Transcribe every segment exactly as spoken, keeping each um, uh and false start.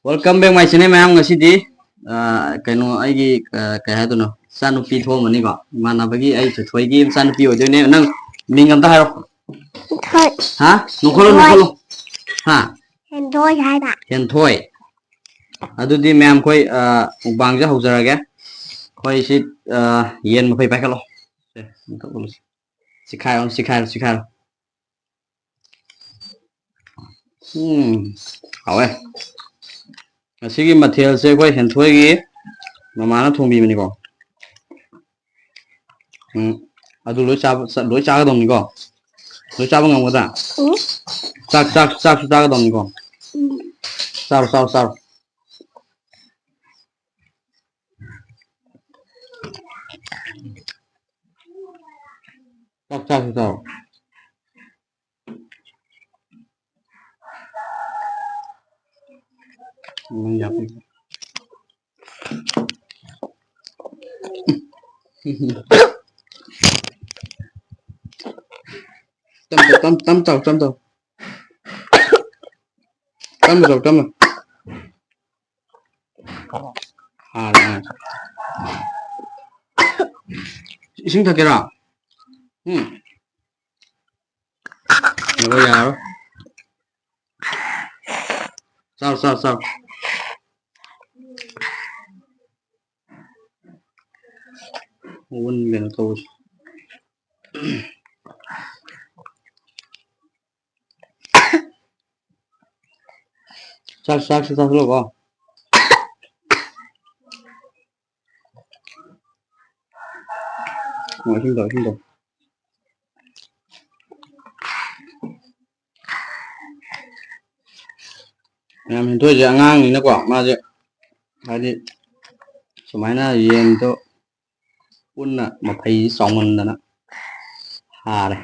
Welcome back my channel, ꯃꯌꯥꯝ꯫ ꯉꯁꯤꯗꯤ ꯑ, ꯀꯩꯅꯣ, ꯑꯩꯒꯤ, ꯑ, ꯀꯩ ꯍꯥꯏꯗꯣꯏꯅꯣ, ꯏꯆꯥꯅꯨꯄꯤ ꯊꯣꯛꯑꯝꯃꯅꯤꯀꯣ, ꯏꯃꯥꯟꯅꯕꯒꯤ ꯑꯩ ꯊꯣꯏꯊꯣꯏꯒꯤ ꯃꯆꯥꯅꯨꯄꯤ ꯑꯣꯏꯗꯣꯏꯅꯦ꯫ ꯅꯪ ꯃꯤꯡ ꯑꯝꯇ ꯍꯥꯏꯔꯣ꯫ ꯍꯣꯏ꯫ ꯍꯥ? ꯅꯣꯛꯈꯠꯂꯣ, ꯍꯣꯏ꯫ ꯅꯣꯛꯈꯠꯂꯣ꯫ ꯍꯥ? ꯍꯦꯟꯊꯣꯏ ꯍꯥꯏꯕ꯫ ꯍꯦꯟꯊꯣꯏ꯫ ꯑꯗꯨꯗꯤ ꯃꯌꯥꯝ ꯑꯩꯈꯣꯏ, ꯑ, ꯃꯨꯛꯕꯥꯡꯁꯦ ꯍꯧꯖꯔꯒꯦ꯫ ꯑꯩꯈꯣꯏ ꯁꯤ, ꯑ, ꯌꯦꯟ ꯃꯐꯩ ꯄꯥꯏꯈꯠꯂꯣ꯫ ꯁꯦ, ꯑꯝꯇ ꯎꯠꯂꯨꯁꯤ꯫ ꯆꯤꯈꯥꯏꯔꯣ, ꯆꯤꯈꯥꯏꯔꯣ, ꯆꯤꯈꯥꯏꯔꯣ꯫ ꯎꯝ, ꯍꯥꯎꯋꯦ꯫ ꯉꯁꯤꯒꯤ ꯃꯊꯦꯜꯁꯦ ꯑꯩꯈꯣꯏ ꯍꯦꯟꯊꯣꯏꯒꯤ ꯃꯃꯥꯅ ꯊꯣꯡꯕꯤꯕꯅꯤꯀꯣ꯫ ꯎꯝ, ꯑꯗꯨ ꯂꯣꯏ ꯆꯥꯕ, ꯂꯣꯏ ꯆꯥꯒꯗꯧꯅꯤꯀꯣ꯫ ꯂꯣꯏ ꯆꯥꯕ ꯉꯝꯒꯗ꯭ꯔꯥ? ꯎꯝ꯫ ꯆꯥꯛ, ꯆꯥꯛ, ꯆꯥꯛꯁꯨ ꯆꯥꯒꯗꯧꯅꯤꯀꯣ꯫ ꯎꯝ꯫ ꯆꯥꯔꯣ, ꯆꯥꯔꯣ, ꯆꯥꯔꯣ꯫ ꯆꯥꯛ ꯆꯥꯁꯤ ꯆꯥꯎ꯫ ꯎꯝ, ꯌꯥꯝ ꯄꯤꯛꯏ꯫ ꯇꯝ ꯇꯝ ꯇꯝ ꯇꯝ ꯆꯥꯎ ꯇꯝ ꯆꯥꯎ꯫ ꯇꯝ ꯆꯥꯎ ꯇꯝ꯫ ꯍꯥꯔꯦ, ꯍꯥꯔꯦ꯫ ꯏꯁꯤꯡ ꯊꯛꯀꯦꯔꯥ? ꯎꯝ꯫ ꯌꯥꯔꯣꯏ, ꯌꯥꯔꯣꯏ꯫ ꯆꯥꯎ, ꯆꯥꯎ, ꯆꯥꯎ꯫ ꯎꯟ ꯀꯩꯅꯣ ꯇꯧꯕꯁꯦ꯫ ꯆꯥꯛ, ꯆꯥꯛꯁꯨ ꯆꯥꯁꯤꯜꯂꯣꯀꯣ꯫ ꯑꯣ, ꯏꯁꯤꯡ ꯊꯛꯑꯣ, ꯏꯁꯤꯡ ꯊꯛꯑꯣ꯫ ꯌꯥꯝ ꯍꯦꯟꯊꯣꯏꯁꯦ ꯑꯉꯥꯡꯅꯤꯅꯀꯣ, ꯃꯥꯁꯦ ꯍꯥꯏꯗꯤ ꯁꯨꯃꯥꯏꯅ ꯌꯦꯟꯗꯣ ꯄꯨꯟꯅ ꯃꯐꯩ ꯆꯥꯎꯃꯟꯗꯅ ꯍꯥꯔꯦ꯫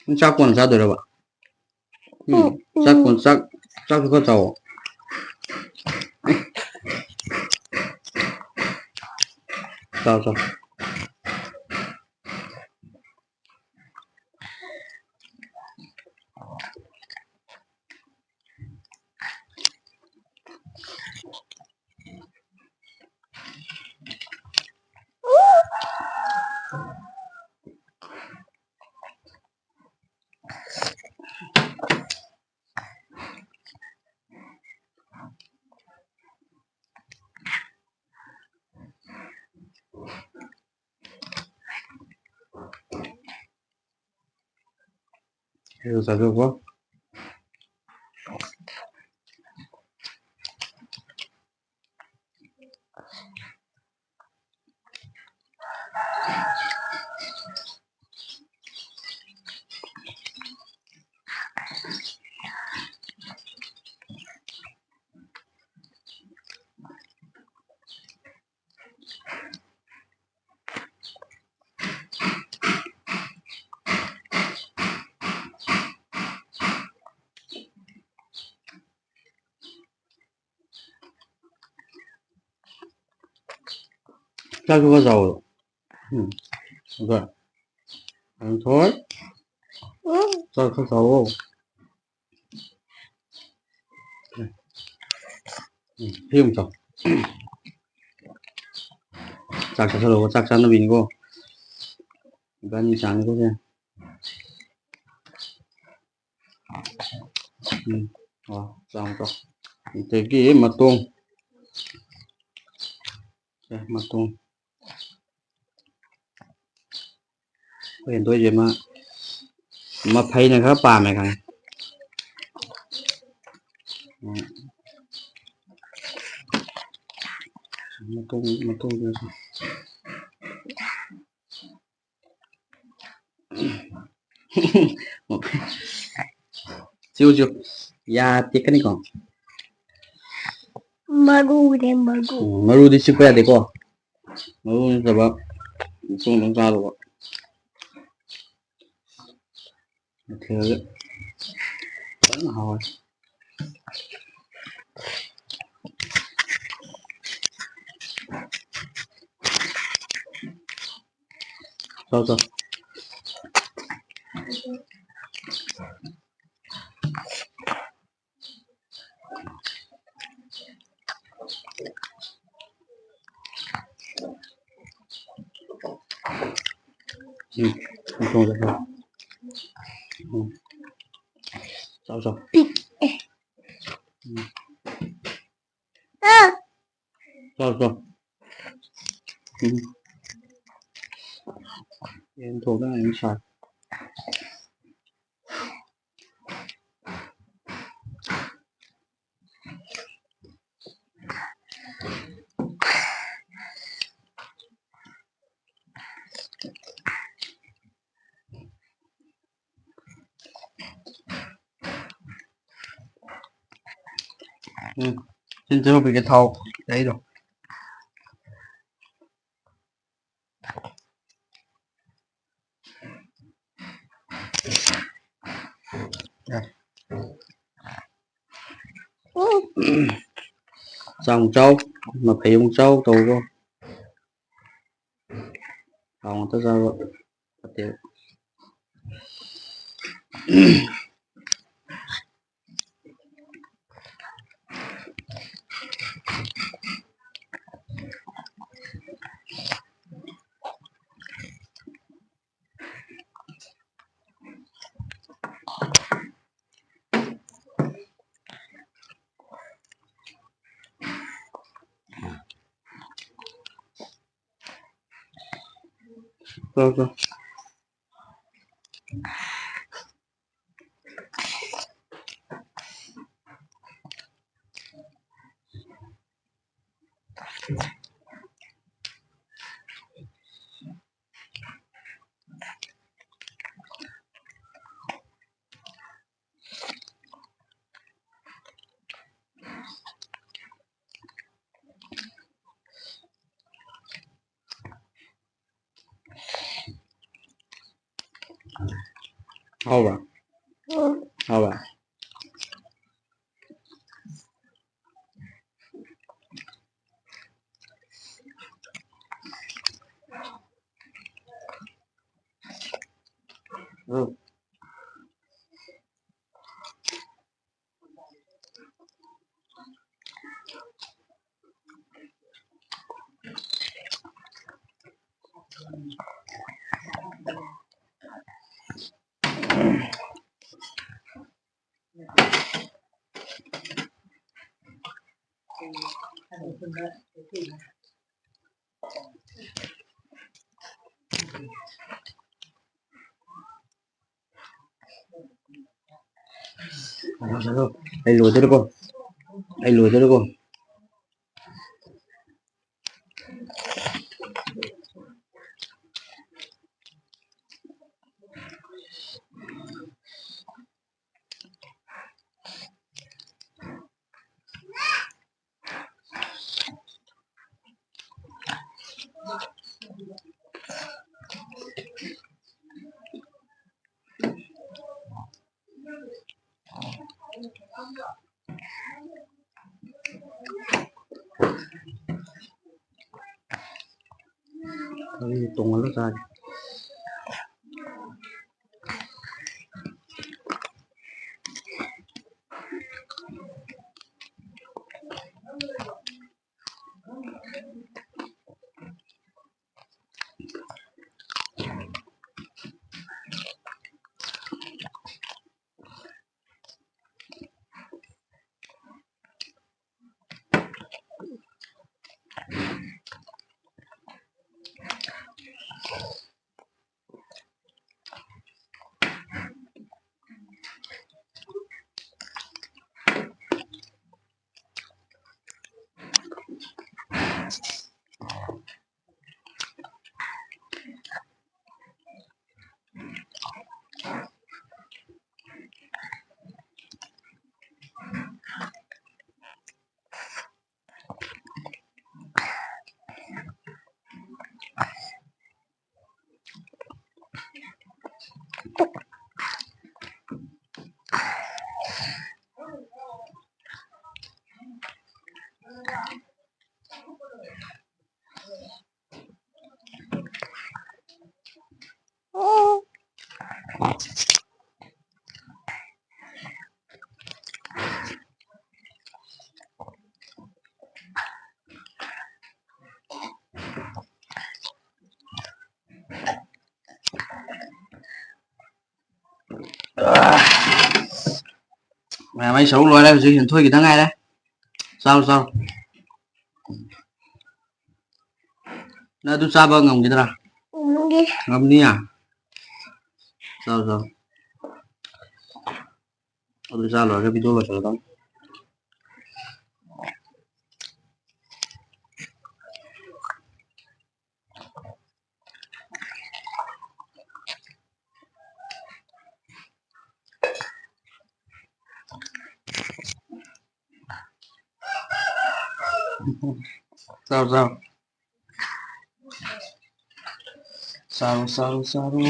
ꯅꯪ ꯆꯥꯛ ꯀꯣꯟꯅ ꯆꯥꯗꯣꯏꯔꯕ? ꯎꯝ, ꯎꯝ, ꯆꯥꯛ ꯎꯝ꯫ ꯀꯣꯟ-, ꯆꯥꯛ, ꯆꯥꯛꯁꯨ ꯈꯔ ꯆꯥꯎꯋꯣ꯫ ꯆꯥꯎ, ꯆꯥꯎ꯫ ꯍꯦꯔꯣ ꯆꯥꯖꯧꯀꯣ꯫ ꯆꯥꯛꯁꯨ ꯈꯔ ꯆꯥꯎꯑꯣ꯫ ꯎꯝ꯫ ꯑꯗ, ꯑꯗꯨꯝ ꯊꯣꯏ꯫ ꯆꯥꯛ ꯈꯔ ꯆꯥꯎꯑꯣ꯫ ꯎꯝ, ꯁꯤ ꯑꯃꯨꯛ ꯆꯥꯎ꯫ ꯆꯥꯛ ꯆꯥꯁꯜꯂꯣ, ꯆꯥꯛ ꯆꯥꯅꯕꯤꯅꯤꯀꯣ꯫ ꯏꯕꯥꯅꯤ ꯆꯥꯅꯤꯀꯣ ꯁꯦ꯫ ꯎꯝ꯫ ꯑꯣ, ꯆꯥꯎ, ꯆꯥꯎ꯫ ꯑꯗꯒꯤ ꯃꯇꯣꯡ꯫ ꯁꯦ, ꯃꯇꯣꯡ꯫ ꯑꯩꯈꯣꯏ ꯍꯦꯟꯗꯣꯏꯁꯦ ꯃꯥ ꯃꯐꯩꯅ ꯈꯔ ꯄꯥꯝꯃꯦ ꯈꯪꯉꯦ꯫ ꯎꯝ꯫ ꯃꯇꯣꯡ, ꯃꯇꯣꯡꯗꯨꯅ ꯁꯤ ꯎꯆꯨ꯫ ꯌꯥ ꯇꯦꯛꯀꯅꯤꯀꯣ꯫ ꯃꯔꯨꯅꯦ, ꯃꯔꯨ꯫ ꯎꯝ, ꯃꯔꯨꯗꯤ ꯆꯤꯛꯄ ꯌꯥꯗꯦꯀꯣ꯫ ꯃꯔꯨ ꯅꯠꯇꯕ ꯃꯇꯣꯡꯗꯪ ꯆꯥꯗꯧꯕ꯫ ꯃꯊꯦꯜꯁꯦ ꯐꯖꯅ ꯍꯥꯎꯔꯦ꯫ ꯆꯥꯎ, ꯆꯥꯎ꯫ ꯎꯝ, ꯎꯝ, ꯎꯝ, ꯎꯝ꯫ ꯆꯥꯎ, ꯆꯥꯎ꯫ ꯄꯤꯛꯑꯦ꯫ ꯎꯝ꯫ ꯆꯥꯎ, ꯆꯥꯎ꯫ ꯎꯝ꯫ ꯌꯦꯟ ꯊꯣꯡꯕ ꯌꯥꯝ ꯁꯥꯏ꯫ ꯎꯝ, ꯁꯤ ꯇꯤꯜꯍꯧ ꯄꯤꯒꯦ, ꯊꯥꯎ ꯂꯩꯗꯣ꯫ ꯆꯥꯎ ꯆꯥꯎ, ꯃꯐꯩ ꯑꯃꯨꯛ ꯆꯥꯎ ꯇꯧꯕ꯫ ꯊꯥꯎ ꯉꯥꯛꯇ ꯆꯥꯕ ꯐꯠꯇꯦ꯫ ꯆꯥꯎ, ꯆꯥꯎ꯫ ꯍꯥꯎꯕ꯭ꯔꯥ? ꯎꯝ꯫ ꯍꯥꯎꯕ꯭ꯔꯥ? ꯎꯝ꯫ ꯑꯩ ꯂꯣꯏꯗꯣꯔꯦꯀꯣ꯫ ꯑꯩ ꯂꯣꯏꯗꯣꯔꯦꯀꯣ꯫ ꯊꯕꯤꯁꯦ ꯇꯣꯡꯍꯜꯂ ꯆꯥꯒꯦ꯫ ꯃꯌꯥꯝ, ꯑꯩ ꯁꯔꯨꯛ ꯂꯣꯏꯔꯦ, ꯍꯧꯖꯤꯛ ꯍꯦꯟꯊꯣꯏ ꯈꯤꯇꯪ ꯉꯥꯏꯔꯦ꯫ ꯆꯥꯎ, ꯆꯥꯎ꯫ ꯅꯪ ꯑꯗꯨ ꯆꯥꯕ ꯉꯝꯈꯤꯗ꯭ꯔꯥ? ꯉꯝꯒꯦ꯫ ꯉꯝꯅꯤꯌꯥ? ꯆꯥꯎ, ꯆꯥꯎ꯫ ꯑꯗꯨ ꯆꯥ ꯂꯣꯏꯔꯒ video ꯂꯣꯏꯁꯤꯜꯂꯗꯧꯅꯤ꯫ ꯆꯥꯔꯣ, ꯆꯥꯔꯣ꯫ ꯆꯥꯔꯣ, ꯆꯥꯔꯣ, ꯆꯥꯔꯣ꯫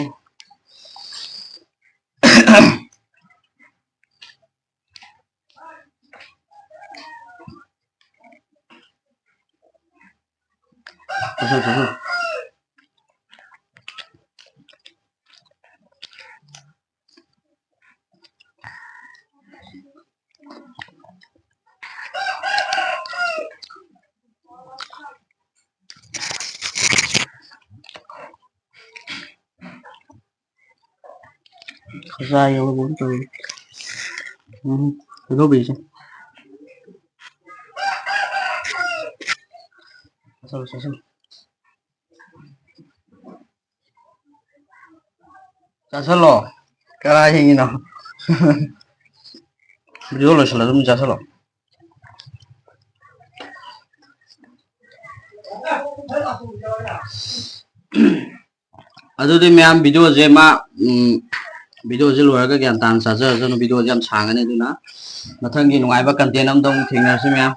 ꯆꯥꯁꯜꯂꯨ, ꯆꯥꯁꯜꯂꯨ꯫ ꯈꯖꯥꯏ ꯌꯧꯔꯕ ꯀꯩꯅꯣꯝ ꯇꯧꯔꯦ꯫ ꯎꯝ, ꯀꯩꯗꯧꯕꯤꯁꯦ? ꯆꯥꯁꯜꯂꯨ, ꯆꯥꯁꯜꯂꯨ꯫ ꯆꯥꯁꯜꯂꯣ꯫ ꯀꯅꯥ ꯍꯤꯡꯉꯤꯅꯣ? Video ꯂꯣꯏꯁꯤꯜꯂ ꯑꯗꯨꯝ ꯆꯥꯁꯜꯂꯣ꯫ ꯑꯗꯨꯗꯤ ꯃꯌꯥꯝ, videoꯁꯦ ꯃꯥ, ꯎꯝ, videoꯁꯦ ꯂꯣꯏꯔꯒ ꯒ꯭ꯌꯥꯟ ꯇꯥꯅ ꯆꯥꯖꯔꯁꯅꯨ꯫ Videoꯁꯦ ꯌꯥꯝ ꯁꯥꯡꯉꯅꯤ, ꯑꯗꯨꯅ ꯃꯊꯪꯒꯤ ꯅꯨꯡꯉꯥꯏꯕ content ꯑꯝꯗ ꯑꯃꯨꯛ ꯊꯦꯡꯅꯔꯁꯤ ꯃꯌꯥꯝ꯫